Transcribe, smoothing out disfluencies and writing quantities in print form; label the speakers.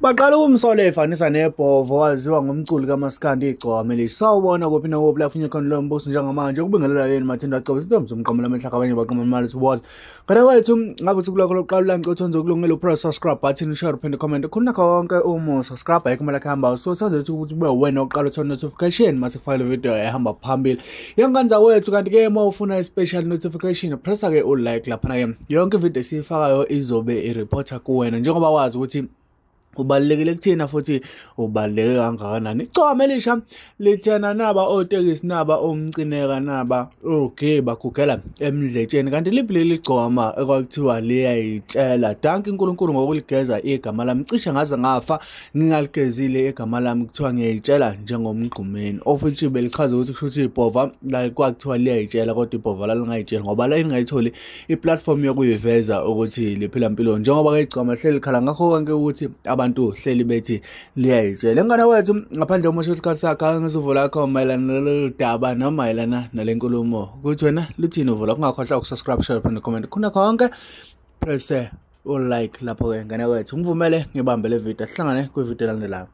Speaker 1: Baqala ukumsola efanisa nebhovo waziwa ngomculi kaMaskandi Igcokama Elisha. Sawubona kuphi nakuphi la kufunye khona lo mbuso njengamanje ukubingelela yini Mathendo Acobe intombi zomqamela amehla abanye baqoma imali siwazi. Ngane wethu ngabe usuku lwakho lokuqala la ngicela uthonze ukulungela upress subscribe button share uphinde comment khona konke uma subscribe ayikho imali ehamba so thanda ukuthi ube wena oqala uthola notification mase kufaka le video ehamba phambili. Yanganza wethu kanti ke uma ufuna i special notification pressa ke u like lapha ke yonke video esiyifakayo izobe ireporta kuwena njengoba wazi ukuthi ubalulekile kuthina futhi ubaluleke kangakanani. Igcokama Elisha lithena naba otekisi naba omcineka naba okay bagugela emdletsheni kanti liphi leli gcokama ekwakuthiwa liyayitshela. Danki uNkulunkulu ngokuligeza igama lami, cishe ngaze ngafa ngingaligezile igama lami kuthiwa ngiyayitshela njengomgqumeni, of which belichaza ukuthi kusho ukuthi ibhova kwakuthiwa liyayitshela kodwa ibhova lalingayitsheli ngoba la lingayitholi iplatform yokuyiveza ukuthi liphila impilo njengoba ke igcokama hleli likhala ngakho konke ukuthi abantu hleli bethi liyayitshela. Ngane wethu ngaphandle komosha isikhathi sakhe ngisuvo lakho mayelana nalolu daba noma mayelana nale nkulumo ukuthi wena luthini uvo lakho. Ungakhohlwa ukusubscribe, share, and comment khona konke, press u like lapho ke ngane wethu. Ngivumele ngibambe le video, sihlangane kwivideo elandelayo.